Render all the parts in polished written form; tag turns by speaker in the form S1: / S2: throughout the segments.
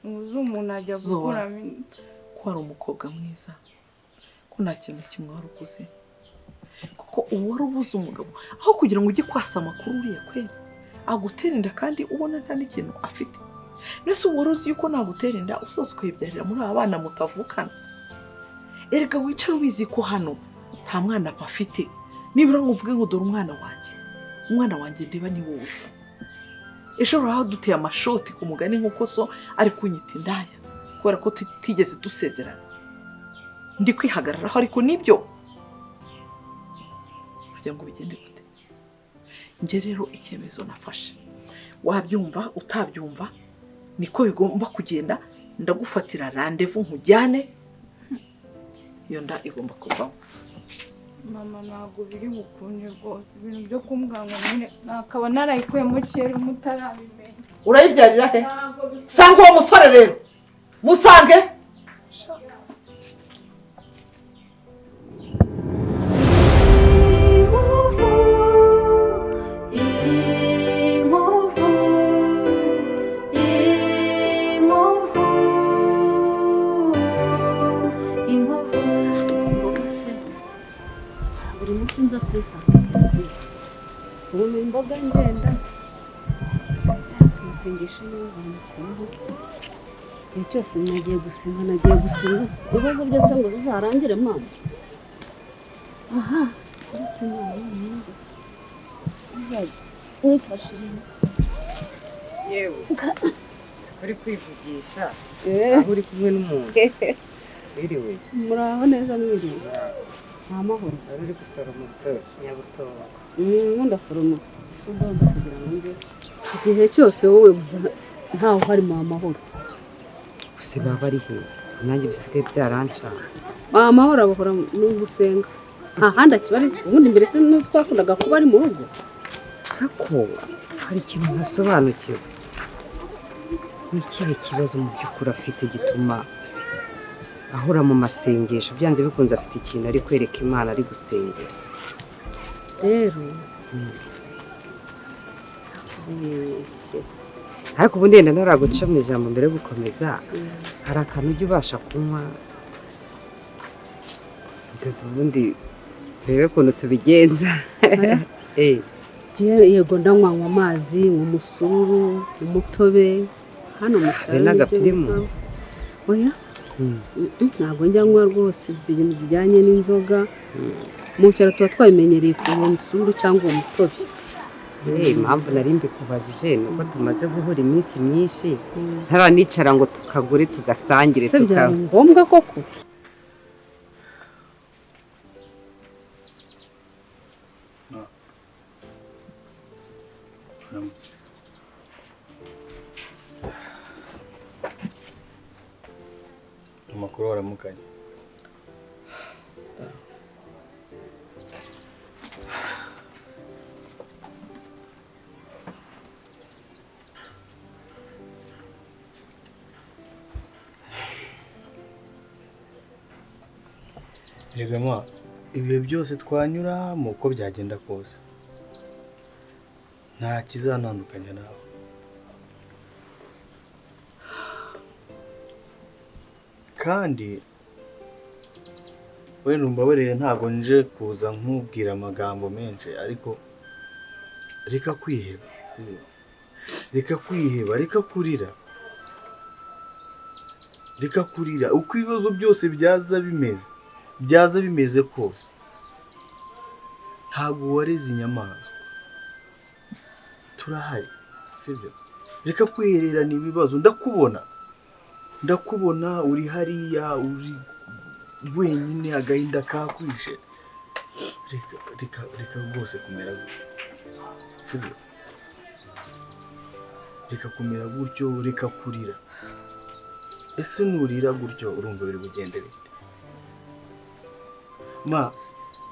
S1: Uzi umuntu ajya gukuramo inda.
S2: Ko ari umukobwa mwiza, ko nta kintu kimwe wari ubuze, kuko ubu wari ubuze umugabo aho kugira ngo ujye kwasa amakuru uriya kweri agutera inda kandi ubona nta n'ikintu afite. Mbese ubu wari uzi yuko nagutera inda uzaza ukayibyarira muri aba bana mutavukana? Erega wicare ubizi ko hano nta mwana afite, nibura ngo mvuge ngo dore umwana wanjye, umwana wanjye ndeba ni wowe. Ejo uraho duteye amashoti ku mugani nk'uko so ari kunyita indaya kubera ko tutigeze dusezerana. Ndi kwihagararaho ariko nibyo kugira ngo bigende gute. Njye rero icyemezo nafashe, wabyumva utabyumva niko bigomba kugenda. Ndagufatira randevu nkujyane, iyo nda igomba kuvamo.
S1: Mama ntabwo biri bukunde rwose, ibintu byo kumbwira ngo nyine nakaba narayikuyemo kera mutarabimenya.
S2: Urayibyarira he? Sanga uwo musore rero, musange.
S3: Soroma imboga ngenda musengesho neza mukuru. Igihe cyose nagiye gusenga, nagiye gusenga, ibibazo byose ngo bizarangire mama. Aha, uretse Imana gusa uzajya.
S4: Yewe uri kwivugisha aho uri kumwe n'umuntu wiriwe?
S3: Muraho neza mwiriwe. Nta mahoro.
S4: Uri gusoroma nyabutongo?
S3: Ndasoroma utudodo kugira ngo njye igihe cyose wowe uza ntaho harimo amahoro.
S4: Gusa baba ari he? Nanjye bisigaye byarancanze.
S3: Amahoro abahora no gusenga, nta handi akibarizwa. Ubundi mbere se nuzi ko yakundaga kuba ari mu rugo.
S4: Ariko hari ikintu ntasobanukiwe. Ni ikihe kibazo mu by'ukuri afite gituma ahora mu masengesho? Byanze bikunze afite ikintu ari kwereka Imana, ari gusengera.
S3: Rero
S4: ariko ubundi yenda ntaraguca mu ijambo mbere yo gukomeza, hari akantu ujya ubasha kunywa ubundi turebe ukuntu tubigenza.
S3: Yego ndanywa amazi, umusururu, umutobe hano mu cyaro
S4: n'agapirimusi.
S3: Oya ntabwo njya nywa rwose ibintu bijyanye n'inzoga. Mu cyaro tuba twabimenyereye kunywa umusururu cyangwa umutobe.
S4: Impamvu nari mbikubajije ni uko tumaze guhura iminsi myinshi ntaranicara ngo tukagure tugasangire.
S3: Se byari ngombwa koko?
S5: Amakuru waramukanye? Erega ma, ibihe byose twanyura mu uko byagenda kose nta kizantandukanya nawe. Kandi wenda umbabarire ntabwo nje kuza nkubwira amagambo menshi, ariko reka kwiheba, reka kwiheba, reka kurira, reka kurira. Uko ibibazo byose byaza bimeze, byaza bimeze kose, ntabwo wareze inyamaswa, turahari, sibyo? Reka kwihererana ibibazo. Ndakubona, ndakubona uri hariya, uri wenyine, agahinda kakwishe. Reka reka reka rwose kumera gutyo, sibyo? Reka kumera gutyo, reka kurira. Ese nurira gutyo urumva biri bugende bite? Ma,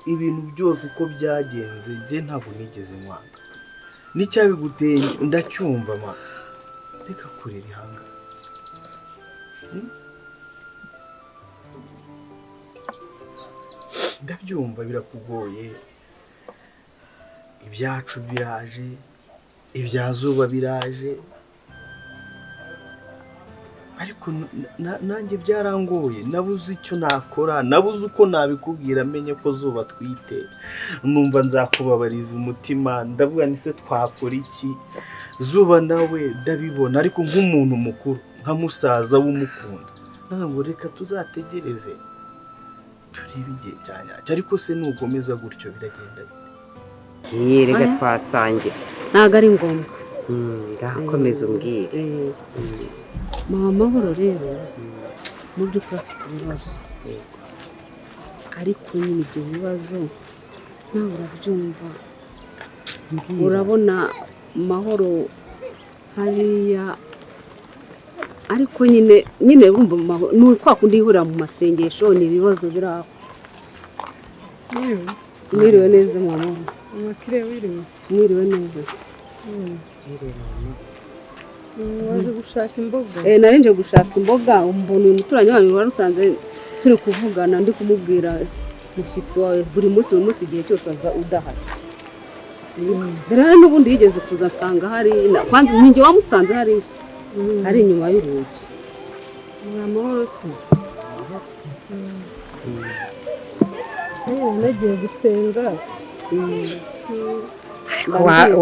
S5: ibintu byose uko byagenze njye ntabwo nigeze nkwanga, n'icyabiguteye ndacyumva. Ma, reka kurira, ihangane. Ndabyumva birakugoye, ibyacu biraje, ibya zuba biraje, Ariko nanjye byarangoye, nabuze icyo nakora, nabuze uko nabikubwira, menye ko Zuba twite, numva nzakubabariza umutima, ndavuga ni se twakora iki? Zuba nawe ndabibona, ariko nk'umuntu mukuru, nka musaza w'umukunda, ntabwo reka tuzategereze turebe igihe cya nyacyo. Ariko se nukomeza gutyo biragenda bite?
S4: Reka twasangira,
S3: ntabwo ari ngombwa.
S4: Ngakomeza umbwire.
S3: Mama Mahoro rero mu by'ukuri afite ibibazo, ariko nyine ibyo bibazo nawe urabyumva. Urabona Mahoro hariya, ariko nyine nyine urumva Mahoro ni kwa kundi yihurira mu masengesho, ni ibibazo biri aho. Mwiriwe neza mama. Mwiriwe neza.
S6: Waje gushaka imboga?
S3: Nari nje gushaka imboga, mbona uyu muturanyi wanyu wari usanze turi kuvugana, ndi kumubwira mushyitsi wawe buri munsi buri munsi igihe cyose aza udahari. Rero n'ubundi yigeze kuza nsanga hari, kwanza ninjye wamusanze hariya, ari inyuma y'urugi.
S6: Ni amahoro se? Nagiye gusenga.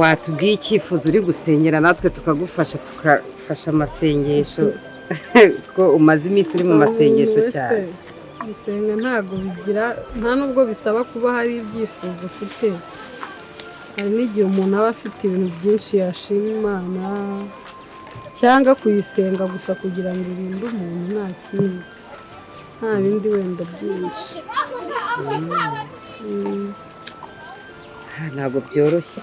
S4: Watubwiye icyifuzo uri gusengera natwe tukagufasha, tukafasha amasengesho, ko umaze iminsi uri mu masengesho cyane.
S6: Gusenga ntabwo bigira, nta nubwo bisaba kuba hari ibyifuzo ufite. Hari n'igihe umuntu aba afite ibintu byinshi yashima Imana, cyangwa kuyisenga gusa kugira ngo irinde umuntu, nta kindi, nta bindi wenda byinshi.
S4: Ntabwo byoroshye.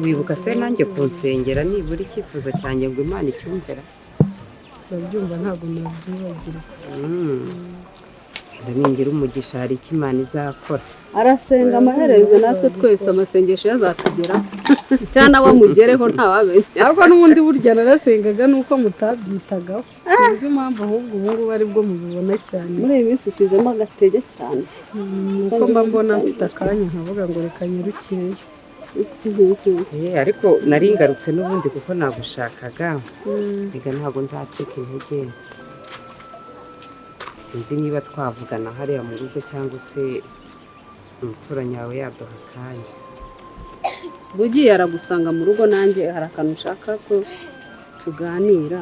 S4: Wibuka se nanjye kunsengera nibura icyifuzo cyanjye ngo Imana icyumvira?
S6: Urabyumva, ntabwo nabyibagirwa.
S4: Ningira umugisha hari icyo Imana izakora.
S3: Arasenga amaherezo natwe twese amasengesho yazatugera, cyangwa wamugereho ntawamenya.
S6: Ariko n'ubundi burya narasengaga nuko mutabyitagaho, sinzi impamvu ahubwo ubu ngubu aribwo mubibona cyane.
S3: Muri iyi minsi ushyizemo agatege cyane,
S6: nuko mba mbona mfite akanya nkavuga ngo reka nyarukireyo.
S4: Ariko nari ngarutse n'ubundi kuko nagushakaga, reka ntabwo nzacika intege. Sinzi niba twavugana hariya mu rugo cyangwa se umuturanyi wawe yaduha akanya.
S3: Ugiye aragusanga mu rugo, nanjye hari akantu nshaka ko tuganira.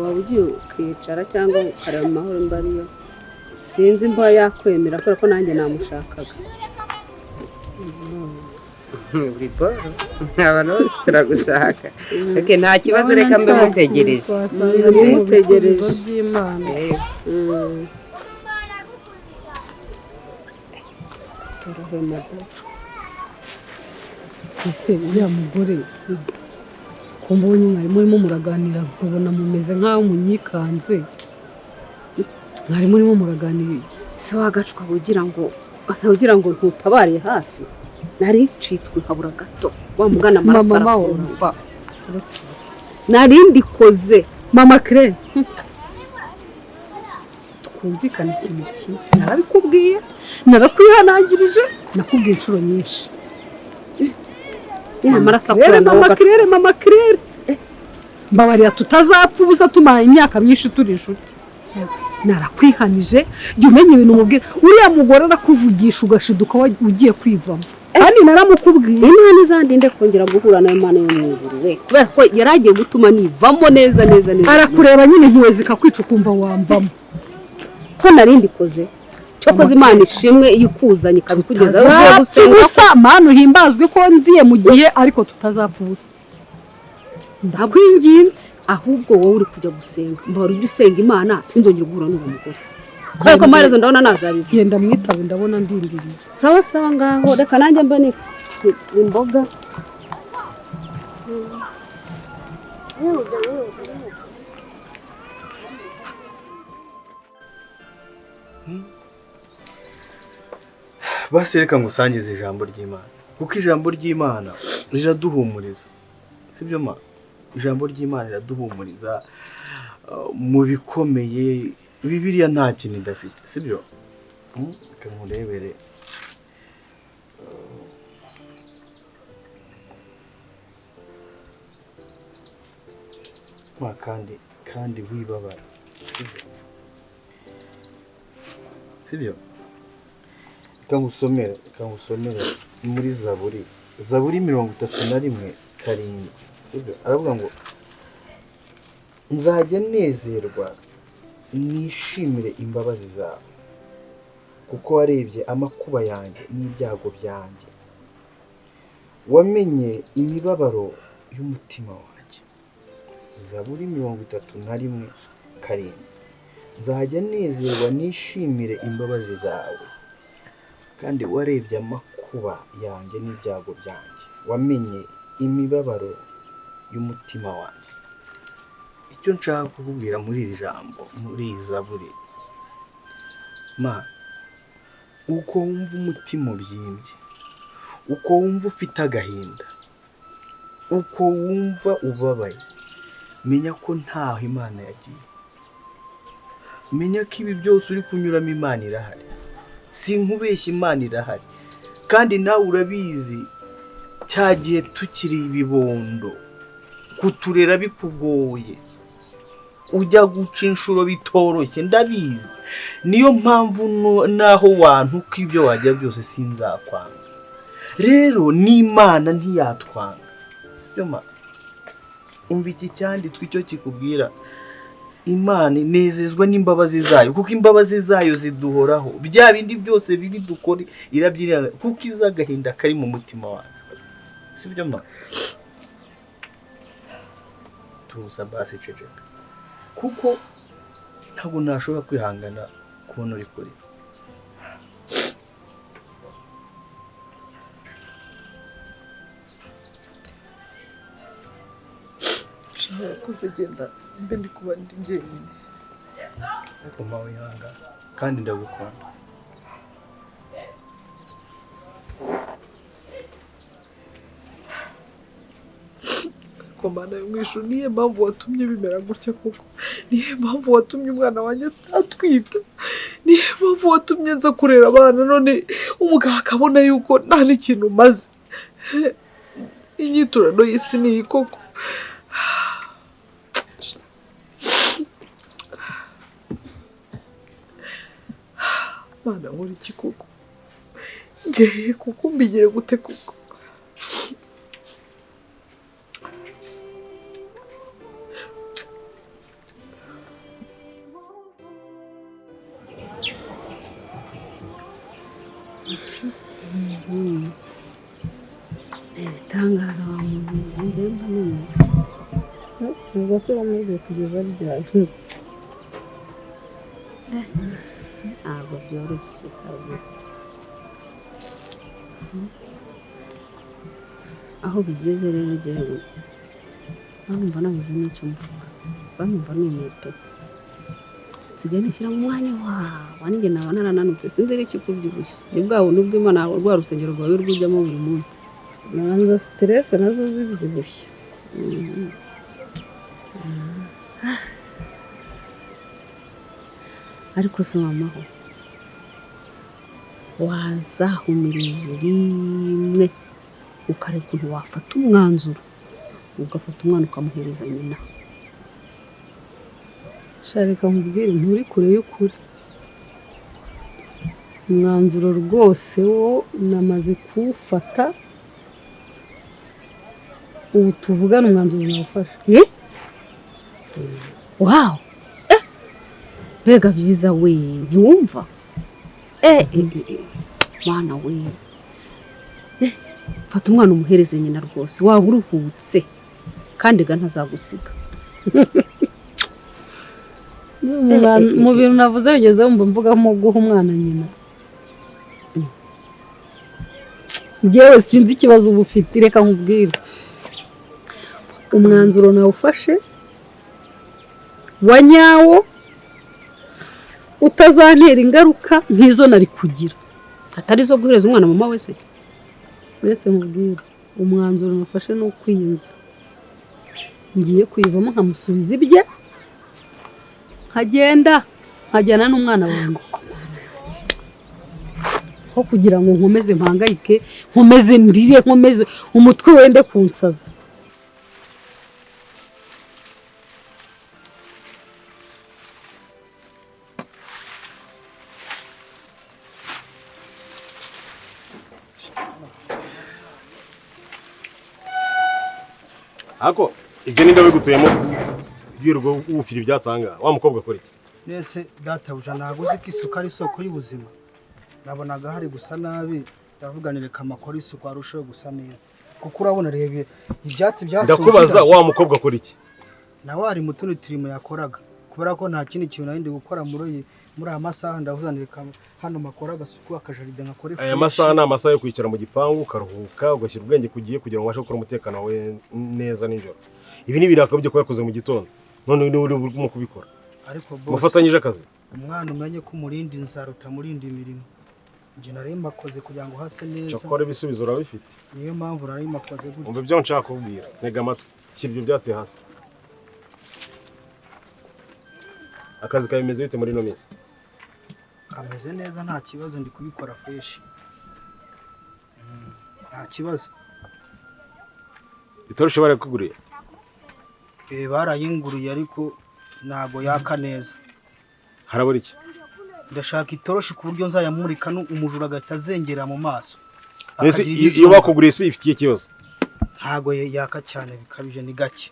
S3: Waba ugiye ukicara cyangwa ukareba Amahoro mba ariyo, sinzi mba yakwemera kubera ko nanjye namushakaga.
S4: Uri boro, abantu bose turagushaka. Nta kibazo, reka mbe mutegereje.
S6: Mutegereje by'Imana. Ese uriya mugore ko mbonye mwari murimo muraganira nkabona mumeze nk'aho munyikanze, mwari murimo muraganira iki?
S3: Se wagacwa ugira ngo ntutabariye hafi, nari ncitswe nkabura gato wa mugana amaraso arakura. Nari ndikoze
S6: Mama Claire, twumvikane ikintu kimwe, narabikubwiye, narakwihanangirije, nakubwiye inshuro nyinshi.
S3: Amaraso akura.
S6: Mama Claire, Mama Claire, mbabarira tutazapfa ubusa tumara imyaka myinshi turi inshuti. Narakwihanije, jya umenya ibintu umubwira. Uriya mugore arakuvugisha ugashiduka ugiye kwivamo. Kandi naramukubwiye.
S3: Imana izandinde kongera guhura nawe Imana yo mu ijuru we, kubera ko yaragiye gutuma nivamo neza neza neza.
S6: Arakureba nyine impuhwe zikakwica ukumva wamvamo.
S3: Ko nari ndikoze, cyokoze Imana ishimwe iyo ikuzanye ikabikugezaho. Ugiye gusenga
S6: ubusa, Mana uhimbazwe ko nziye mu gihe, ariko tutazapfa ubusa. Ndakwinginze.
S3: Ahubwo wowe uri kujya gusenga, mbahora ujya usenga Imana sinzongera guhura n'uwo mugore, kubera ko amaherezo ndabona nazabivuga.
S6: Genda mwitabe, ndabona ndindiriye.
S3: Sawa sawa, ngaho reka nanjye mba ni imboga.
S5: Basi reka ngusangize ijambo ry'Imana, kuko ijambo ry'Imana riraduhumuriza, sibyo ma? Ijambo ry'Imana riraduhumuriza mu bikomeye. Bibiliya nta kintu idafite, sibyo? Reka nkurebere. Ma kandi wibabara. Sibyo? Reka ngusomere muri Zaburi. Zaburi 31:7. Sibyo? Aravuga ngo nzajya nezerwa nishimire imbabazi zawe, kuko warebye amakuba yanjye n'ibyago byanjye, wamenye imibabaro y'umutima wanjye. Zaburi 31:7. Nzajya nezerwa nishimire imbabazi zawe, kandi warebye amakuba yanjye n'ibyago byanjye, wamenye imibabaro y'umutima wanjye. Icyo nshaka kukubwira muri iri jambo, muri iyi Zaburi, ma uko wumva umutima ubyimbye, uko wumva ufite agahinda, uko wumva ubabaye, menya ko ntaho Imana yagiye. Menya ko ibi byose uri kunyuramo Imana irahari. Sinkubeshya, Imana irahari. Kandi nawe urabizi, cya gihe tukiri ibibondo, kuturera bikugoye, ujya guca inshuro bitoroshye, ndabizi. Niyo mpamvu naho wantuka ibyo wajya byose sinzakwanga. Rero n'Imana ntiyatwanga. Sibyo ma? Umva iki cyanditswe icyo kikubwira. Imana inezezwa n'imbabazi zayo, kuko imbabazi zayo ziduhoraho. Bya bindi byose bibi dukora irabyiranga, kuko iza agahinda kari mu mutima wawe. Sibyo ma? Tuza basi, ceceka, kuko ntabwo nashobora kwihangana kubona uri kure.
S2: Nshaka genda mbe ndi kuba ndi njyenyine.
S5: Ariko mawe ihangane, kandi ndagukunda.
S2: Ariko Mana yo mu ijuru, niyo mpamvu watumye bimera gutya koko? Niyo mpamvu watumye umwana wanjye atwita? Niyo mpamvu watumye nza kurera abana none umugabo akabona yuko nta n'ikintu maze? Inyiturano y'isi ni iyi koko? Mana nkora iki koko? Ngiye kuko mbigire gute koko?
S3: Ibitangaza wa muntu njye mba numva.
S6: Ubwo se wamubwiye kugeza ryari?
S3: Ntabwo byoroshye ntabwo. Aho bigeze rero jyewe numva nabuze n'icyo mvuga, numva numiwe pe. Nsigaye nishyira mu mwanya wawe, ninjye naba narananutse, sinzi n'ikikubyibushye. Ni bwa buntu bw'Imana, rwa rusengero rwawe rwujyamo buri munsi.
S6: Nanza stress nazo zibyibushye.
S3: Ariko se mamaho wazahumirije rimwe ukareba ukuntu wafata umwanzuro, ugafata umwana ukamuhereza nyina.
S6: Sharika nkubwire, nturi kure y'ukuri. Umwanzuro rwose wo namaze kuwufata, ubu tuvugana umwanzuro nawufashe.
S3: Wow! Mbega byiza we, ntiwumva? Mwana we, fata umwana umuhereze nyina rwose, waba uruhutse kandi ga ntazagusiga.
S6: Mu bintu navuze bigeze wumva mvugamo guha umwana nyina. Njyewe sinzi ikibazo uba ufite, reka nkubwire. Umwanzuro nawufashe wa nyawo, utazantera ingaruka nk'izo nari kugira.
S3: Atari zo guhereza umwana mama we se?
S6: Uretse nkubwire, umwanzuro nafashe ni uko iyi nzu ngiye kuyivamo nkamusubiza ibye, nkagenda nkajyana n'umwana wanjye. Aho kugira ngo nkomeze mpangayike, nkomeze ndire, nkomeze umutwe wende kunsaza.
S7: Ako ibyo ninde wabigutuyemo byirirwa wufira ibyatsi ahangaha? Wa mukobwa akora iki?
S8: Nese databuja, ntabwo uzi ko isuku ari isoko y'ubuzima? Nabonaga hari gusa nabi, ndavuga ni reka amakora isuku arusheho gusa neza, kuko urabona reba ibyatsi byasuye.
S7: Ndakubaza, wa mukobwa akora iki?
S8: Nawe hari mu tundi turimo yakoraga, kubera ko nta kindi kintu nari ndi gukora muri aya masaha. Ndavuga ni reka hano makora agasuku, akajaride nkakore.
S7: Aya masaha ni amasaha yo kwicara mu gipangu ukaruhuka, ugashyira ubwenge ku gihe kugira ngo ubashe gukora umutekano wawe neza nijoro. Ibi ni ibintu wakagombye kuba yakoze mu gitondo, none niwe urimo kubikora.
S8: Ariko boss,
S7: Mufatanyije akazi.
S8: umwana umenye ko umurinda inzara utamurinda imirimo. Njye nari makoze kugira ngo hase neza.
S7: Cyakora ibisubizo urabifite.
S8: Niyo mpamvu nari makoze gutya.
S7: Umva ibyo nshaka kubwira, ntega amatwi, shyira ibyo byatsi hasi. Akazi kawe bimeze bite muri ino minsi?
S8: Kameze neza, nta kibazo, ndi kubikora fresh. Nta kibazo.
S7: Itoroshi barakuguriye?
S8: Barayinguriye ariko ntago yaka neza.
S7: Harabura iki?
S8: Ndashaka itoroshi ku buryo nzayamurika umujura agahita azengera mu maso.
S7: Mbese iyo bakuguriye si ifitiye ikibazo?
S8: Ntago yaka cyane bikabije, ni gake.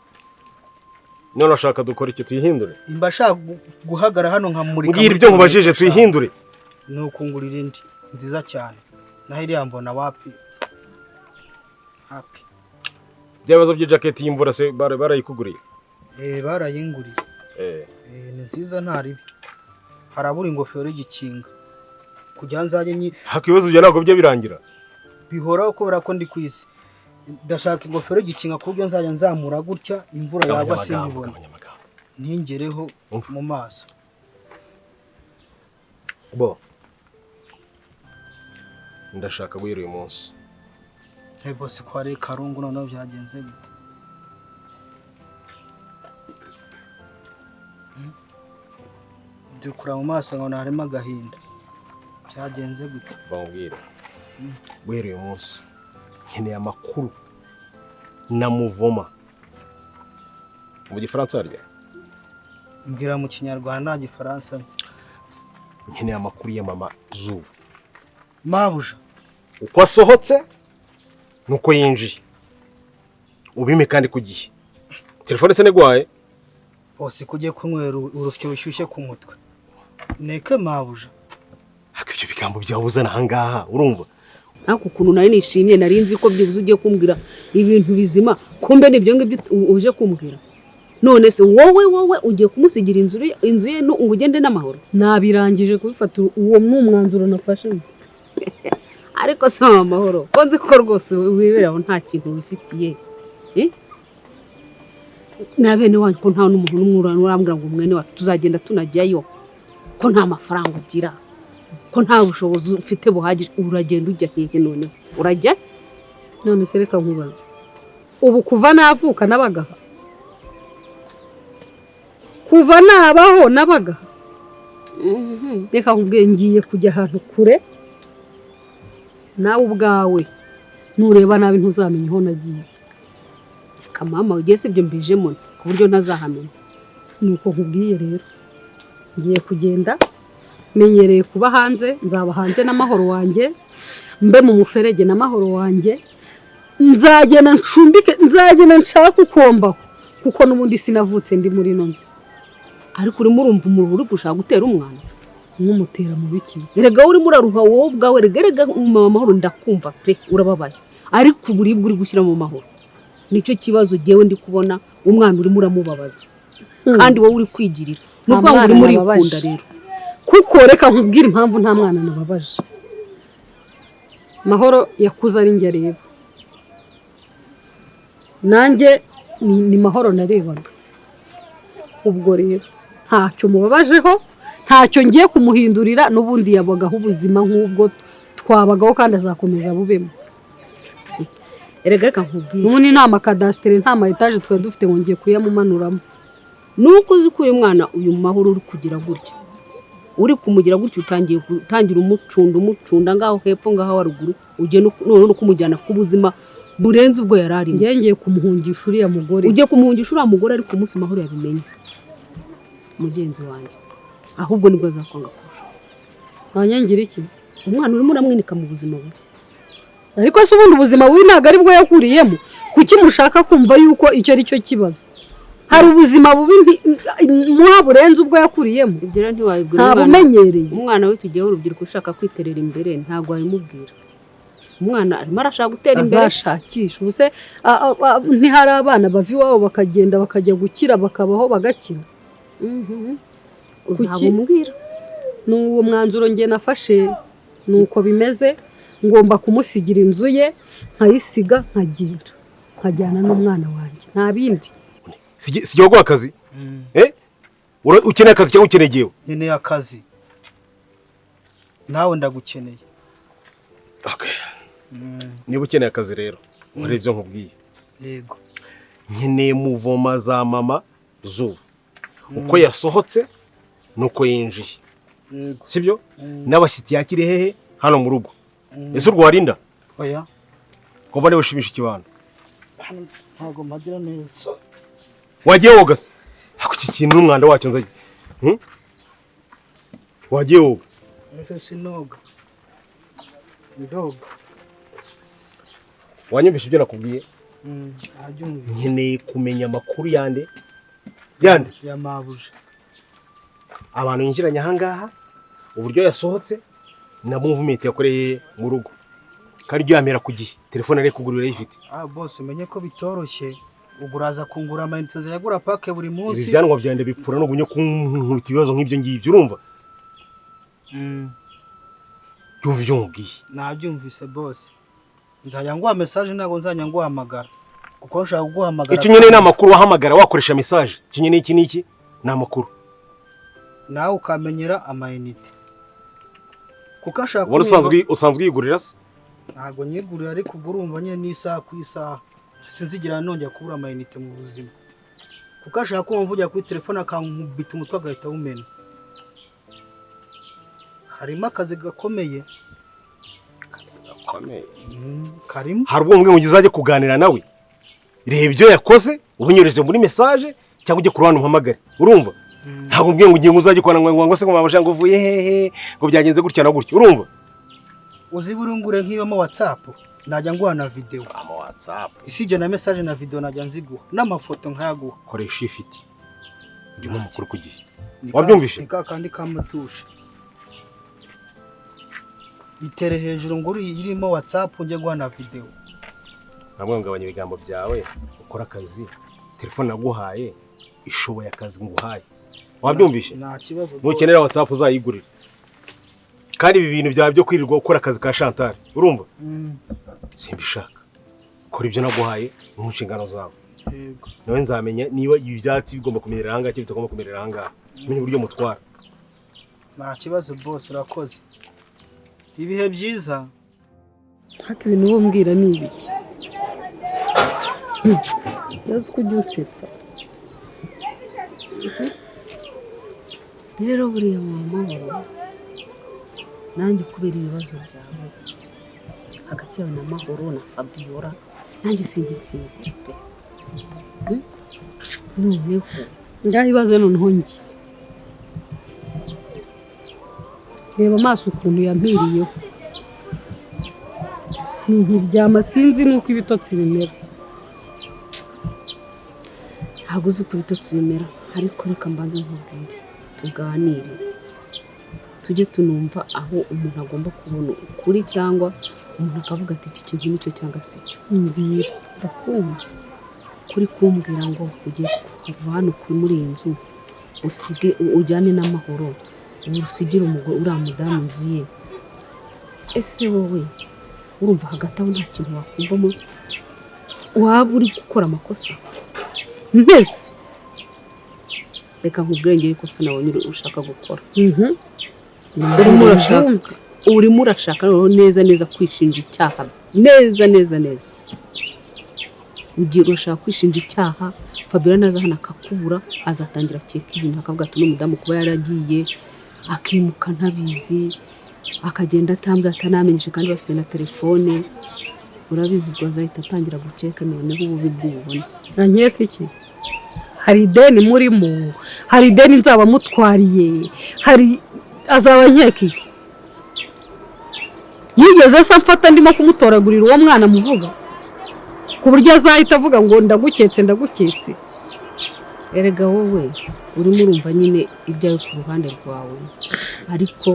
S7: None ashaka dukora iki, tuyihindure?
S8: Imba ashaka guhagara hano nkamurika.
S7: Mbwira ibyo nkubajije, tuyihindure.
S8: Ni ukungurira indi nziza cyane. Naho iriya mbona wapi? Hapi.
S7: Bya bibazo by'ijaketi y'imvura se barayikuguriye?
S8: Barayinguriye. Ni nziza nta ribi. Harabura ingofero y'igikinga kugira nzajye nyi.
S7: Hako ibibazo bya ntabwo bijya birangira.
S8: Bihoraho kubera ko ndi ku isi. Ndashaka ingofero y'igikinga ku buryo nzajya nzamura gutya imvura yagwa simbibona, ntingereho mu maso.
S7: Bo ndashaka guhera uyu munsi.
S8: Boss, ko ari karungu noneho byagenze bite? Dukura mu maso ngo harimo agahinda. Byagenze gute?
S7: Bamubwira guhera uyu munsi nkeneye amakuru na muvoma. Mu gifaransa harya?
S8: Mbwira mu kinyarwanda, nta gifaransa nzi.
S7: Nkeneye amakuru ya mama Zuba.
S8: Mabuja
S7: uko asohotse nuko yinjiye, ubime kandi ku gihe. Telefone se negwaye?
S8: Bose kujye kunywera urusyo rushyushye ku mutwe. Neke mabuja.
S7: Hako ibyo bigambo byawuzana ahangaha, urumva?
S3: Ariko ukuntu nari nishimye, nari nzi ko byibuze ugiye kumbwira ibintu bizima, kumbe nibyo ngibyo uje kumbwira. None se wowe ugiye kumusigira inzu ye ngo ugende n'amahoro?
S6: Nabirangije kubifata, uwo ni umwanzuro nafashe nzi.
S3: Ariko si amahoro, ko nzi ko rwose wiberaho nta kintu wifitiye. Na bene wanyu ko nta n'umuntu n'umwe urambwira ngo mwene wacu tuzagenda tunajyayo, ko nta mafaranga ugira, ko nta bushobozi ufite buhagije, uragenda ujya hehe noneho? Urajya?
S6: None se reka nkubaze, ubu kuva navuka nabagaha, kuva nabaho nabagaha? Reka nkubwiye, ngiye kujya ahantu kure, nawe ubwawe nureba nabi ntuzamenya aho nagiye.
S3: Reka mama, ugiye si ibyo mbijemo ku buryo ntazahamenya.
S6: Nuko nkubwiye rero, ngiye kugenda, menyereye kuba hanze, nzaba hanze n'amahoro wanjye, mbe mu muferege n'amahoro wanjye, nzagenda ncumbike, nzagenda nshaka ukombaho, kuko n'ubundi sinavutse ndi muri ino nzu.
S3: Ariko urimo urumva umuriro uri gushaka gutera umwana
S6: nkumutera mu biki?
S3: Erega urimo uraruha wowe ubwawe, erega mama Mahoro ndakumva pe, urababaye, ariko uburibwe uri gushyira mu mahoro nicyo kibazo jewe ndi kubona. Umwana urimo uramubabaza kandi wowe uri kwigirira, nuko ngo urimo urikunda rero.
S6: Kuko reka nkubwire impamvu nta mwana nababaje. Mahoro yakuze ari njye areba, nanjye ni Mahoro narebaga. Ubwo rero ntacyo mubabajeho, ntacyo ngiye kumuhindurira, n'ubundi yabagaho ubuzima nk'ubwo twabagaho kandi azakomeza bubemo.
S3: Erega reka nkubwire,
S6: ubundi nta makadasitere nta ma etaje twari dufite ngo ngiye kuyamumanuramo.
S3: Nuko uzi ko uyu mwana uyu Mahoro uri kugira gutya, uri kumugira gutya, utangiye gutangira umucunda ngaho hepfo ngaho haruguru, ujye none no kumujyana ku buzima burenze ubwo yari arimo.
S6: Ngiye kumuhungisha uriya mugore.
S3: Ugiye kumuhungisha uriya mugore, ariko umunsi Mahoro yabimenye mugenzi wanjye, ahubwo nibwo azakwanga kurusha.
S6: Nkanyangira iki?
S3: Umwana urimo uramwinika mu buzima bubi.
S6: Ariko se ubundi ubuzima bubi ntabwo ari bwo yakuriyemo? Kuki mushaka kumva yuko icyo ari cyo kibazo? Hari ubuzima bubi muha burenze ubwo yakuriyemo.
S3: Ibyo rero ntiwabibwira umwana.
S6: Ntabumenyereye.
S3: Umwana w'iki gihe w'urubyiruko ushaka kwiterera imbere, ntabwo wabimubwira. Umwana arimo arashaka gutera imbere.
S6: Azashakisha. Ubuse ntihari abana bava iwabo bakagenda, bakajya gukira, bakabaho, bagakira?
S3: Uzabumubwira.
S6: Ni uwo mwanzuro njye nafashe, ni uko bimeze. Ngomba kumusigira inzu ye, nkayisiga, nkagenda, nkajyana n'umwana wanjye, nta bindi.
S7: Si waguha akazi? Eh, ukeneye akazi cyangwa ukeneye igihe?
S8: Nkeneye akazi, nawe ndagukeneye.
S7: Okay. Niba ukeneye akazi rero, nkore ibyo nkubwiye.
S8: Yego.
S7: Nkeneye mouvement za mama Zuba, uko yasohotse nuko yinjiye.
S8: Yego.
S7: Sibyo? N'abashyitsi yakiriye hehe hano mu rugo. Ese urwo warinda?
S8: Oya.
S7: Ngomba niba ushimisha ikibando.
S8: Hano ntabwo mpagira neza.
S7: Wagiye woga se? Ako iki kintu n'umwanda wacyo nzajya. Wagiye woga?
S8: Ese sinoga, ndoga.
S7: Wanyumvishe ibyo nakubwiye?
S8: Nabyumvise.
S7: Nkeneye kumenya amakuru yande, yande?
S8: Ya mabuja.
S7: Abantu yinjiranye ahangaha, uburyo yasohotse na movement yakoreye mu rugo, kandi ibyo yamera ku gihe. Telefone ari kugurira ayifite.
S8: Ah boss, umenye ko bitoroshye, ubwo uraza kungura amayinite, nzajya pack buri
S7: Ibi
S8: munsi.
S7: byanwa byanjye bipfura no gumye kunkubita ibibazo nk'ibyo ngibyo, urumva? Byumva ibyo nkubwiye.
S8: Nabyumvise boss, nzajya nguha message, ntabwo nzajya nguhamagara kuko nshaka kuguhamagara.
S7: Icyo nkeneye ni amakuru. Wahamagara, wakoresha message, icyo nkeneye iki n'iki ni amakuru.
S8: Nawe ukamenyera amayinite kuko ashaka.
S7: Ubona usanzwe uyigurira se?
S8: Ntabwo nyigurira, ariko ubwo urumva nyine n'isaha ku isaha sinzigera nongera kubura amayinite mu buzima, kuko ashaka kumva mvugira kuri telefone akankubita umutwe agahita awumena. Harimo akazi gakomeye.
S7: Gakomeye?
S8: Karimo.
S7: Hari ubwo ngo uzajye kuganira nawe, reba ibyo yakoze ubinyurije muri message cyangwa ujye ku ruhande umpamagare, urumva? Ntabwo mbwiye ngo ugiye ngo uzajye kubona ngo se ngo mama ngo uvuye hehe, ngo byagenze gutya na gutya, urumva?
S8: Uzi burungure nk'ibamo WhatsApp, najya nguha na video.
S7: Ama WhatsApp?
S8: Isibye na message na video najya nziguha, n'amafoto nkayaguha.
S7: Koresha ifite ndimo amakuru ku gihe.
S8: Ni ka-
S7: Wabyumvishe?
S8: Ni ka kandi kamutushe, itere hejuru ngo irimo WhatsApp njye guha na video.
S7: Ntabwo ngabanya ibigambo byawe, ukora akazi. Telefone naguhaye ishoboye akazi nguhaye, wabyumvishe?
S8: Nta kibazo.
S7: Nukenera WhatsApp uzayigurira. Kandi ibi bintu byawe byo kwirirwa ukora akazi ka Chantal, urumva? Simbishaka. Kora ibyo naguhaye mu nshingano zawe.
S8: Yego.
S7: Nawe nzamenya niba ibi byatsi bigomba kumerera ahangaha cyangwa bitagomba kumerera ahangaha, menye uburyo mutwara.
S8: Nta kibazo boss, urakoze, ibihe byiza.
S6: Ariko ibintu uba umbwira ni ibiki? Uzi ko ujya unsetsa.
S3: Rero buriya mu mahoro, nanjye kubera ibibazo byawe hagati yawe na Mahoro na Fabiola, nanjye singisinzira pe. Noneho
S6: Ngaho ibibazo noneho njye. Reba amaso ukuntu yampiriyeho. Sinkiryama, sinzi n'uko ibitotsi bimera.
S3: Ntabwo uzi uko ibitotsi bimera, ariko reka mbanze nkubwire, tuganire, tujye tunumva aho umuntu agomba kubona ukuri, cyangwa umuntu akavuga ati iki kintu nicyo cyangwa si cyo.
S6: Mbwira, ndakumva.
S3: Kuri kumbwira ngo ugiye kuva hano kuri muri iyi nzu, usige ujyane n'Amahoro, usigire umugore uriya mudamu inzu ye, ese wowe urumva hagati aho nta kintu wakumvamo waba uri gukora amakosa?
S6: Ntese.
S3: Reka nkubwire ngire ikosa nabonye ushaka gukora. Urimo urashaka noneho neza neza kwishinja icyaha, neza neza neza ugiye urashaka kwishinja icyaha. Fabiola naza hano akakubura, azatangira akeka ibintu, akavuga ati n'umudamu kuba yaragiye akimuka ntabizi, akagenda atambwe atanamenyesha, kandi bafite na telefone, urabizi, ubwo azahita atangira gukeka noneho ububi bw'ububone.
S6: Nkeka iki? Hari ideni murimo, hari ideni nzaba mutwariye, hari azaba nkeka iki? Yigeze se amfata ndimo kumutoragurira uwo mwana muvuga? Ku buryo azahita avuga ngo ndaguketse, ndaguketse.
S3: Erega wowe urimo urumva nyine ibyawe ku ruhande rwawe, ariko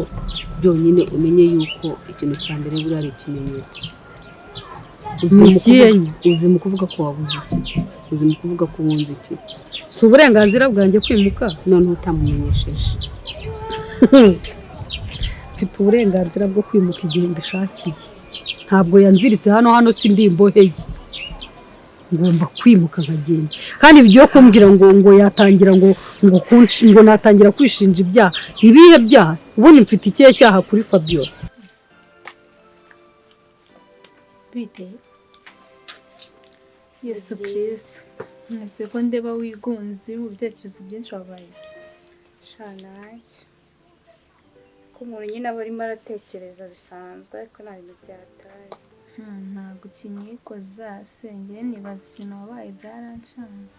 S3: byonyine umenye yuko ikintu cya mbere buriya ari ikimenyetso. Uzi
S6: Ni
S3: mu
S6: ikihe?
S3: Uzi mu kuvuga ko wabuze iki? Uzi mu kuvuga ko wunze iki?
S6: Si uburenganzira bwanjye kwimuka?
S3: Noneho utamumenyesheje.
S6: Mfite uburenganzira bwo kwimuka igihe mbishakiye. Ntabwo yanziritse hano. Hano si ndi imbohe ye. Ngomba kwimuka nkagenda. Kandi ibyo kumbwira ngo yatangira ngo natangira kwishinja ibyaha, ibihe byaha se? Ubundi mfite ikihe cyaha kuri Fabiola?
S1: Bite? Yesu Kristo! Mwese ko ndeba wigunze mu bitekerezo byinshi, wabaye iki?
S9: Sha, ntacyo, ko umuntu nyine aba arimo aratekereza bisanzwe, ariko nta bintu byataye.
S1: Ntabwo ukinyikoza sengeye, nibaza ikintu wabaye, byarancanga.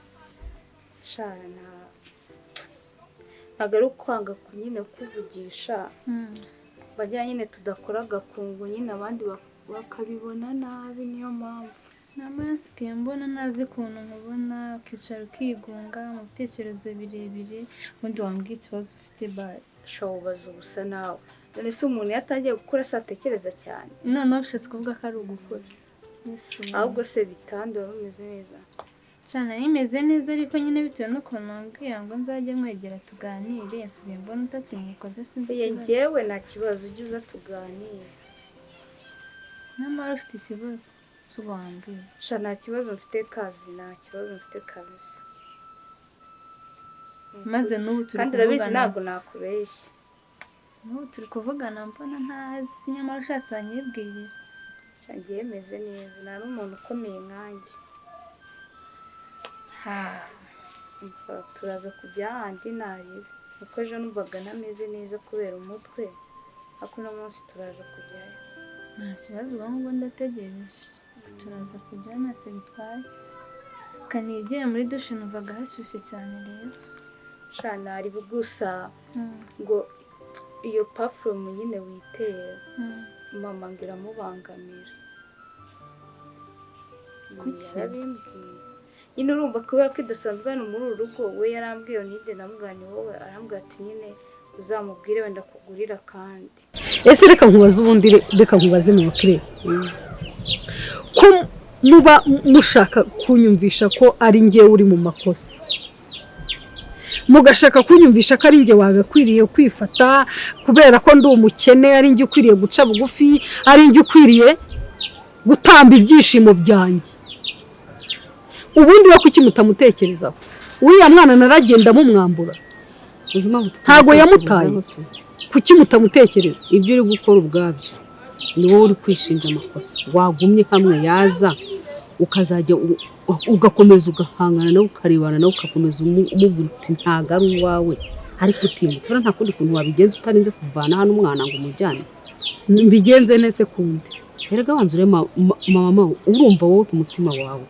S9: Sha, ntabwo ari ukwanga ku nyine kuvugisha, bajya nyine tudakora agakungu nyine, abandi bakabibona nabi, niyo mpamvu.
S1: Namara nsigaye mbona ntazi ukuntu nkubona ukicara ukigunga mu bitekerezo birebire. Ubundi wambwiye ikibazo ufite basi?
S9: Sha, ubaza ubusa nawe. None se umuntu iyo atangiye gukura se atekereza cyane?
S1: Noneho bishatse kuvuga ko ari ugukura? Yesu!
S9: Ahubwo se bitande, wari umeze neza?
S1: Sha, nari meze neza, ariko nyine bitewe n'ukuntu wambwira ngo nzajye mwegera tuganire, nsigaye mbona utakinyikoze, sinzi
S9: Oya,
S1: ikibazo.
S9: Njyewe nta kibazo, ujye uza tuganire.
S1: Nyamara ufite ikibazo, si wambwira?
S9: Sha, nta kibazo mfite kazi, nta kibazo mfite kabisa.
S1: Maze n'ubu turi
S9: Kandi urabizi,
S1: kuvugana.
S9: ntabwo nakubeshya.
S1: N'ubu turi kuvugana mbona ntazi, nyamara ushatse wanyibwirira.
S9: Sha, ngiye meze neza, nta n'umuntu ukomeye nkanjye.
S1: Ha.
S9: Umva, turaza kujya ahandi narebe, kuko ejo numvaga ntameze neza kubera umutwe, ariko uno munsi turaza kujyayo.
S1: Nta kibazo, ubu ngubu ndategereje, turaza kujyayo, ntacyo bitwaye. Kanigire muri dushe, numvaga hashyushye cyane rero.
S9: Sha, naribi gusa ngo iyo perfume nyine witera, mama ngo iramubangamira.
S1: Kuki?
S9: Yarabimbwiye nyine, urumva, kubera ko idasanzwe hano muri uru rugo. We yarambwiye nide namuganye wowe, arambwira ati nyine uzamubwire wenda kugurira kandi.
S6: Ese reka nkubaze ubundi, reka nkubaze mu bakire, ko muba mushaka kunyumvisha ko ari njyewe uri mu makosa, mugashaka kunyumvisha ko ari njye wagakwiriye kwifata kubera ko ndi umukene, ari njye ukwiriye guca bugufi, ari njye ukwiriye gutamba ibyishimo byanjye, ubundi we kuki mutamutekerezaho? Uriya mwana naragenda mumwambura.
S3: Uzi impamvu
S6: Ntago yamutaye.
S3: tutamutekerezaho se?
S6: Kuki mutamutekereza?
S3: Ibyo uri gukora ubwabyo ni wowe uri kwishinja amakosa. Wagumye hamwe, yaza ukazajya ugakomeza ugahangana nawe, ukarebana nawe, ugakomeza umubwira uti ntabwo ari uwawe, ariko utimutse. Urabona nta kundi kuntu wabigenza utarinze kuvana hano umwana ngo umujyane.
S6: Mbigenze nese kundi?
S3: Erega banza urebe mama, urumva wowe ku mutima wawe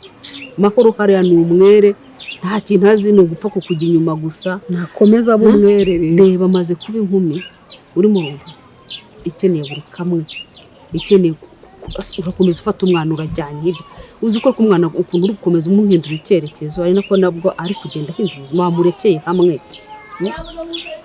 S3: Mahoro hariya ni umwere, nta kintu azi, ni ugupfa kukujya inyuma gusa.
S6: Nakomeza abe umwere rero.
S3: Reba, amaze kuba inkumi, urimo urumva ikeneye buri kamwe, ikeneye urakomeza ufata umwana urajyanye hirya. Uzi ko umwana ukuntu uri gukomeza umuhindura icyerekezo, ari nako nabwo ari kugenda ahindura ubuzima. Wamurekeye hamwe.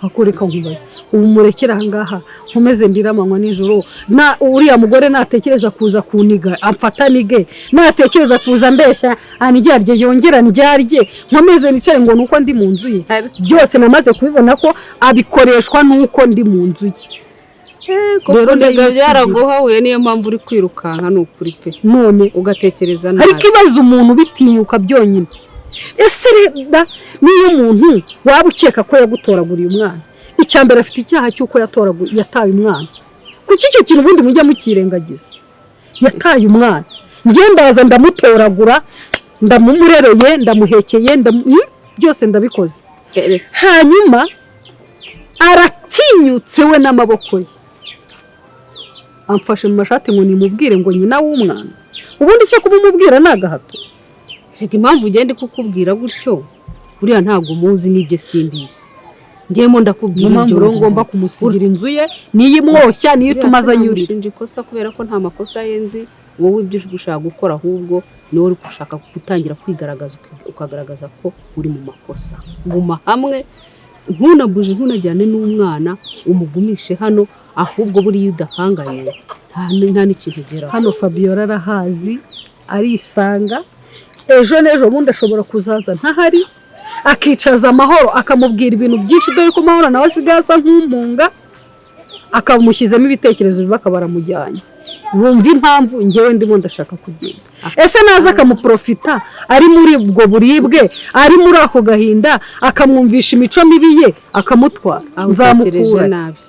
S6: Hakureka nkubaze, ubu murekere aha ngaha nkomeze ndira amanywa nijoro, na uriya mugore natekereza kuza kuniga amfata nige, natekereza kuza mbeshya aniryarye, yongera ndyarye, nkomeze nicare ngo nuko ndi mu nzu ye? Byose namaze kubibona ko abikoreshwa nuko ndi mu nzu ye. Rero
S3: Rero
S6: ndayimusigira.
S3: byaraguhahuye, niyo mpamvu uri kwirukanka, ni ukuri pe.
S6: None
S3: ugatekereza
S6: ariko
S3: nabi.
S6: ibaze umuntu bitinyuka byonyine. Ese reda, niyo umuntu waba ukeka ko yagutoraguriye umwana, icya mbere afite icyaha cy'uko yataye umwana. Kuki icyo kintu ubundi mujya mukirengagiza? Yataye umwana, njye ndaza ndamutoragura, ndamumurereye, ndamuhekeye, byose ndabikoze. Hanyuma aratinyutse we n'amaboko ye amfashe mu mashati ngo nimubwire ngo nyina w'umwana. Ubundi se kuba umubwira ni agahato?
S3: Reka, impamvu ugenda kukubwira gutyo, buriya ntabwo muzi n'ibyo simbizi, njyemo ndakubwira
S6: Niyo mpamvu
S3: ibyo
S6: rero
S3: nzi.
S6: ngomba kumusigira inzu ye, niyo imwoshya, niyo
S3: Buriya
S6: ituma aza anyurira.
S3: sinamushinja ikosa kubera ko nta makosa ye nzi. Wowe ibyo ushaka gukora ahubwo ni wowe uri gushaka gutangira kwigaragaza, ukagaragaza ko uri mu makosa. Guma hamwe, ntunabuje, ntunajyane n'umwana, umugumishe hano. Ahubwo buriya udahanganye nta n'ikintu ugeraho.
S6: Hano Fabiola arahazi, arisanga. Ejo n'ejo bundi ashobora kuzaza ntahari, akicaza Amahoro akamubwira ibintu byinshi, dore ko Mahoro nawe asigaye asa nk'umpunga, akamushyizemo ibitekerezo bibi akaba aramujyanye. Wumva impamvu ngewe ndimo ndashaka kugenda. Ese naza akamuprofita ari muri ubwo buribwe, ari muri ako gahinda, akamwumvisha imico mibi ye, akamutwara,
S3: nzamukura
S6: nabi.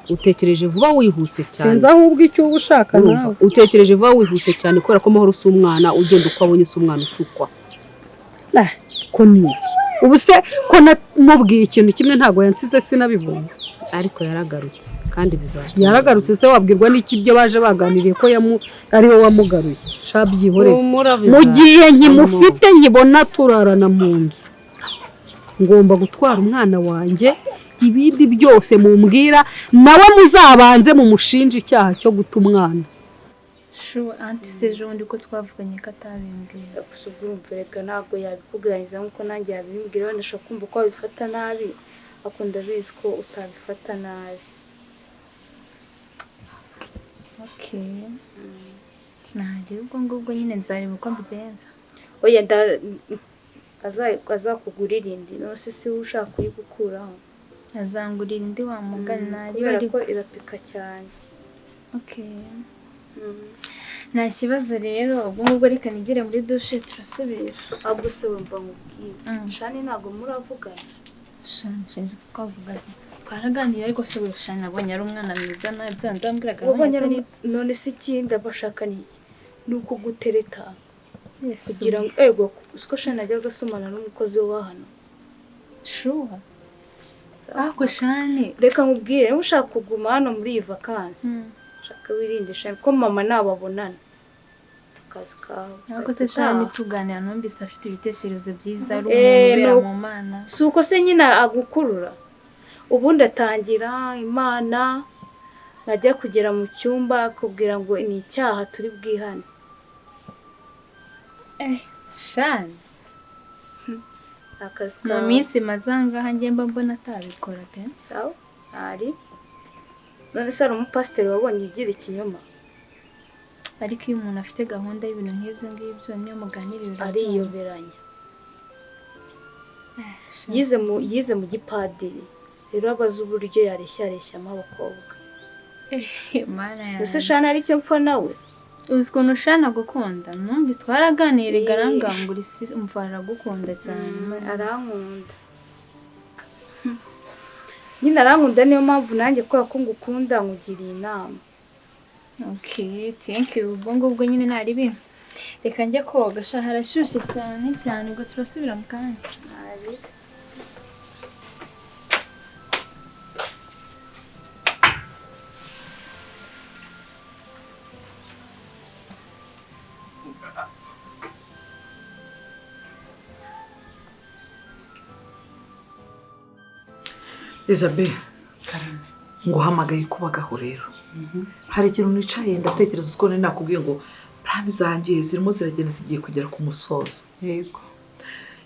S3: Utekereje vuba wihuse cyane.
S6: Sinzi ahubwo icyo uba ushaka nawe.
S3: Utekereje vuba wihuse cyane kubera ko Mahoro si umwana ugenda uko abonye, si umwana ushukwa.
S6: Ko ni iki? Ubu se ko namubwiye ikintu kimwe ntabwo yansize sinabibonye.
S3: Ariko yaragarutse kandi bizatuma.
S6: Yaragarutse se wabwirwa n'iki ibyo baje baganiriye ko ari we wamugaruye? Shabyihorere. Mu gihe nkimufite nkibona turarana mu nzu, ngomba gutwara umwana wanjye. Ibindi byose mumbwira nawe muzabanze mumushinje icyaha cyo guta umwana.
S1: Shu anti sejo undi ko twavuganye ko atabimbwira.
S9: Gusa ubwo urumva reka ntabwo yabikuganiriza nkuko nanjye yabimbwira, wenda ashobora kumva ko wabifata nabi, ariko ndabizi ko utabifata nabi.
S1: Okay. Nanjye ubwo ngubwo nyine nzareba uko mbigenza.
S9: Oya azakugurira indi, none se si ushaka kuyigukuraho?
S1: Azangurira indi wa mugani
S9: kubera ko irapika cyane.
S1: Okay. Nta kibazo rero, ubwo ngubwo reka nigere muri dushe turasubira.
S9: Ahubwo se wumva nkubwire, Shani ntabwo muravugana?
S1: Shani twavuganye, twaraganiriye, ariko se Shani nabonye ari umwana mwiza, nabyo ndambwiraga.
S9: None se ikindi abashaka ni iki? Ni ukugutereta kugira ngo ego usiko Shani ajya agasomana n'umukozi wa hano.
S1: Shuwa ako Shani,
S9: reka nkubwire, niba ushaka kuguma hano muri iyi vakansi, shaka wirinde Shani ko mama nababonana akazi kawe.
S1: Ariko se Shani tuganira numvise afite ibitekerezo byiza, ari umuntu ubera mu Mana.
S9: Si uko se nyine agukurura, ubundi atangira Imana, najya kugera mu cyumba akubwira ngo ni icyaha turi bwihane.
S1: Shani mu minsi mazangaha njye mba mbona atabikora pe.
S9: Sawa ari none se hari umupasiteri wabonye ugira ikinyoma?
S1: Ariko iyo umuntu afite gahunda y'ibintu nk'ibyo ngibyo niyo muganirira
S9: ariyoberanya. Yize mu gipadiri rero abaza uburyo yareshyashyamo abakobwa. Ese Shani ari cyo mpfa nawe?
S1: Uzi ukuntu Shani agukunda, numvise twaraganiriye arangangura isi, umva aragukunda cyane.
S9: Arankunda nyine, arankunda, niyo mpamvu nanjye kubera ko ngukunda nkugiriye inama.
S1: Okay, thank you. Ubwo ngubwo nyine nari bi reka njye koga, sha harashyushye cyane cyane, ubwo turasubira mu kanya.
S2: Isabel, nguhamagaye kubagaho rero. Hari ikintu nicaye ndatekereza uko nari nakubwiye ngo plan zanjye zirimo ziragenda zigiye kugera ku musozo.
S10: Yego.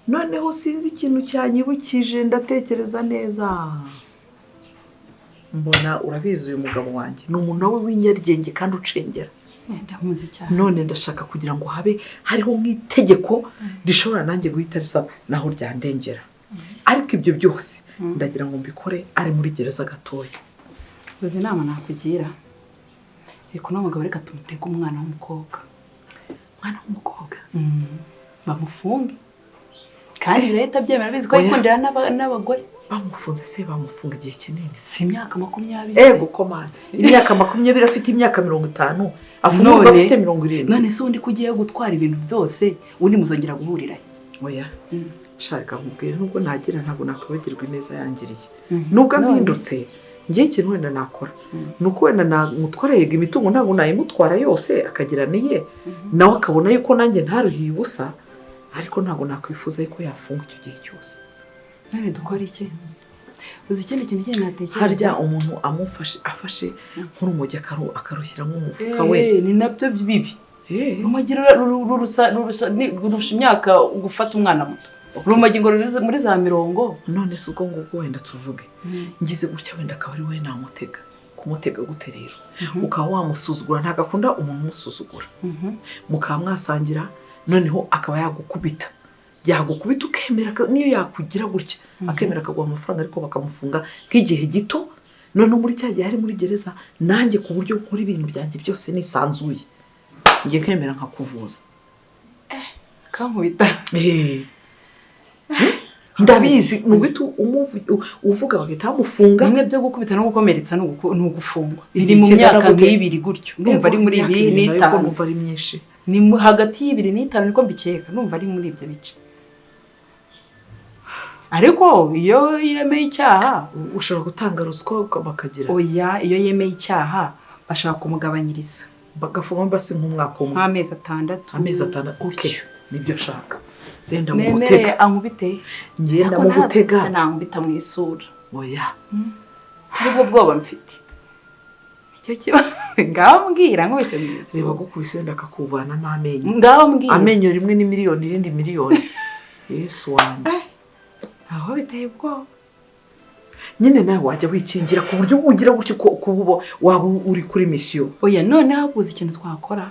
S2: Noneho sinzi ikintu cyanyibukije ndatekereza neza. Mbona urabizi uyu mugabo wanjye ni umuntu we w'inyaryenge kandi ucengera.
S10: Ndamuzi cyane.
S2: None ndashaka kugira ngo habe hariho nk'itegeko rishobora nanjye guhita risaba naho ryandengera. Ariko ibyo byose ndagira ngo mbikore ari muri gereza gatoya.
S10: Uzi inama nakugira, reka uno mugabo reka tumutege umwana w'umukobwa.
S2: Umwana w'umukobwa?
S10: Bamufunge. Kandi leta byemera bizi ko yikundira n'abagore.
S2: Bamufunze se bamufunga igihe kinini?
S10: Si imyaka 20.
S2: Ego komana. Imyaka 20 afite imyaka 50, afungurwa afite 70.
S10: None se undi kugiye gutwara ibintu byose, undi muzongera guhurira he?
S2: Oya. Shaka nkubwire nubwo nagira ntabwo nakwibagirwa ineza yangiriye. Nubwo ampindutse, ngiye ikintu wenda nakora. Nuko wenda namutwarega imitungo ntabwo nayimutwara yose akagira niye, nawe akabona yuko nanjye ntaruhiye ubusa, ariko ntabwo nakwifuza yuko yafunga icyo gihe cyose.
S10: None dukora iki? Uzi ikindi kintu kindi natekereza?
S2: Harya umuntu amufashe afashe nk'urumogi akarushyira nk'umufuka we,
S10: ni nabyo bibi. Urumogi rurusha imyaka gufata umwana muto. Urumogi ngo ruri muri za mirongo.
S2: None se ubwo ngubwo wenda tuvuge ngize gutya, wenda akaba ari we namutega. Kumutega gute rero? Ukaba wamusuzugura, ntabwo akunda umuntu umusuzugura. Mukaba mwasangira, noneho akaba yagukubita, yagukubita ukemera, niyo yakugira gutya akemera akaguha amafaranga, ariko bakamufunga nk'igihe gito. Noneho muri cya gihe ari muri gereza, nanjye ku buryo nkora ibintu byanjye byose nisanzuye, njye nkemera nkakuvuza.
S10: Kankubita.
S2: Ndabizi nuguhita uvuga bagahita bamufunga.
S10: Bimwe byo gukubita no gukomeretsa ni ugufungwa. Biri mu myaka nk'ibiri gutyo, ndumva ari muri ibiri n'itanu.
S2: Numva ari myinshi.
S10: Ni hagati y'ibiri n'itanu niko mbikeka, numva ari muri ibyo bice. Ariko iyo yemeye icyaha
S2: ushobora gutanga ruswa bakagira.
S10: Oya, iyo yemeye icyaha bashaka kumugabanyiriza,
S2: bagafunga basi nk'umwaka umwe,
S10: nk'amezi atandatu.
S2: Amezi atandatu, okay, nibyo ashaka. Renda
S10: mugutega, ankubite.
S2: Ngenda mugutega,
S10: sinankubita mu isura.
S2: Oya,
S10: aribwo bwoba mfite. Icyo kiba ngaho mbwira nkubise mu isura.
S2: Reba gukubise wenda akakuvanamo amenyo.
S10: Ngaho mbwira.
S2: Amenyo rimwe ni miliyoni, irindi miliyoni. Yesu wanjye.
S10: Aho biteye ubwoba.
S2: Nyine nawe wajya wikingira ku buryo ugira gutyo kuba waba uri kuri misiyo.
S10: Oya, noneho habuze ikintu twakora.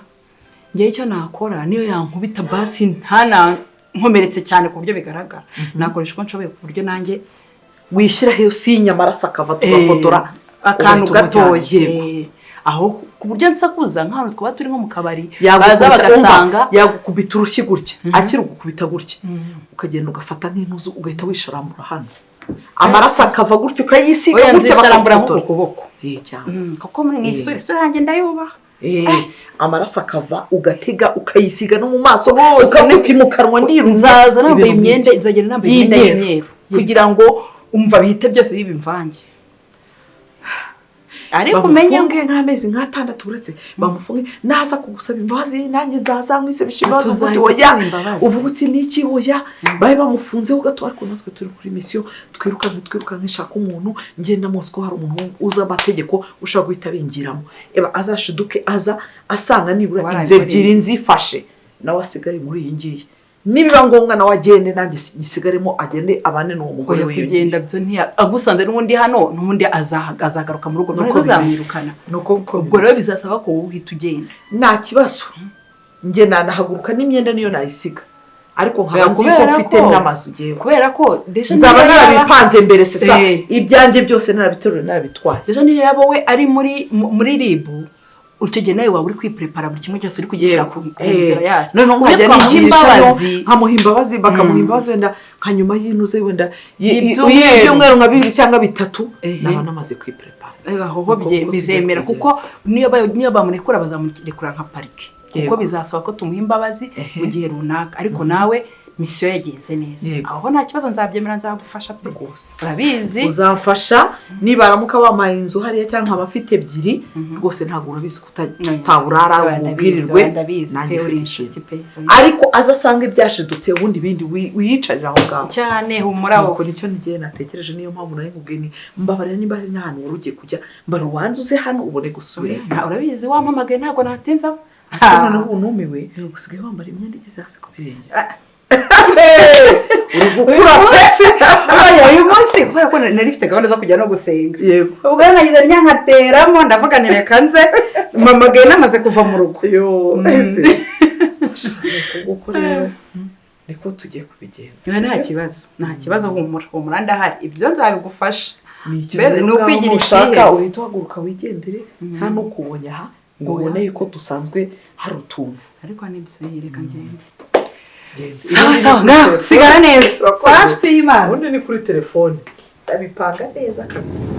S10: Ngewe icyo nakora niyo yankubita basi ntana nkomeretse cyane ku buryo bigaragara. Nakoresha uko nshoboye ku buryo nanjye
S2: wishyira heyo sinya amaraso akava tugafotora
S10: akantu gatoya. Aho ku buryo nsakuza nk'ahantu twaba turi nko mu kabari, baza bagasanga
S2: yagukubita urushyi gutya, akiri gukubita gutya, ukagenda ugafata nk'intuzu ugahita wisharambura hano, amaraso akava gutya ukayisiga gutya,
S10: bakagufora ku kuboko.
S2: Cyane
S10: kuko mu isura, isura yanjye ndayubaha.
S2: Amaraso akava ugatega ukayisiga no mu maso, ukavuga mu kanwa ndirunze.
S10: Nzaza nambaye imyenda, nzagenda nambaye imyenda y'imyeru kugira ngo umva bihite byose biba imvange. Ariko umenye
S2: ngo nk'amezi nk'atandatu uretse bamufunge, naza kugusaba imbabazi nanjye nzaza nkwisabisha imbabazi, uvuga uti oya, uvuga uti niki oya, babe bamufunzeho gato. Ariko natwe turi kuri misiyo, twirukanka nshaka umuntu, ngenda muzi ko hari umuntu uzi amategeko ushobora guhita bingiramo, eba azashiduke aza asanga nibura inzu ebyiri nzifashe, nawe asigaye muri iyi ngiyi. Nibiba ngombwa nawe agende, nanjye nisigaremo, agende abane n'uwo mugore
S10: we. Kugenda byo ntiya agusanze n'ubundi hano, n'ubundi azagaruka mu rugo, none uzamwirukana. Ubwo rero bizasaba ko uhita ugenda.
S2: Nta kibazo, njye nanahaguruka n'imyenda niyo nayisiga, ariko nkaba nzi ko mfite n'amazu ngewe.
S10: Kubera ko
S2: nzaba narabipanze mbere sesa, ibyanjye byose narabiteruye narabitwaye.
S10: Deja niyo yaba we ari muri RIB, icyo gihe nawe waba uri kwiprepara buri kimwe cyose uri kugishyira ku nzira yacyo.
S2: Noneho nkajya nigishayo nkamuha imbabazi, bakamuha imbabazi wenda nka nyuma y'intuze wenda y'ibyumweru nka bibiri cyangwa bitatu, naba namaze kwiprepara.
S10: Aho bizemera kuko niyo bamurekura bazamurekura nka parike, kuko bizasaba ko tumuha imbabazi mu gihe runaka. Ariko nawe misiyo yagenze neza, aho nta kibazo nzabyemera, nzagufasha pe
S2: rwose.
S10: Urabizi
S2: uzamfasha nibaramuka bampaye inzu hariya cyangwa nkaba mfite ebyiri rwose, ntabwo urabizi ko utaburara ubwirirwe, nanjye uri inshuti
S10: pe.
S2: Ariko aza asanga ibyashidutse, ubundi bindi wiyicarira aho ngaho
S10: cyane, humura
S2: aho. Nicyo ngiye natekereje, niyo mpamvu nari nkubwiye nti mbabarira niba hari n'ahantu wari ugiye kujya, mbara ubanze uze hano ubone gusubira.
S10: Urabizi wampamagaye ntabwo natinza.
S2: Noneho ubu numiwe, usigaye wambara imyenda igeze hasi ku birenge.
S10: Uyu munsi kubera ko nari mfite gahunda zo kujya no gusenga,
S2: yego,
S10: ubwo nagize nyankateramo ndavuga nti reka nze mpamagaye namaze kuva mu rugo.
S2: Uko rero niko tugiye kubigenza.
S10: Nta kibazo, nta kibazo, humura humura ndahari, ibyo nzabigufasha.
S2: Ni ukwigira ushaka uhita uhaguruka wigendere, nta n'ukubonye aha ngo ubone yuko dusanzwe hari utuntu.
S10: Ariko nibyo, reka ngende. Sawa sawa, ngaho sigara neza. Sawa nshuti y'Imana.
S2: Ubundi ni kuri telefone ndabipanga neza kabisa.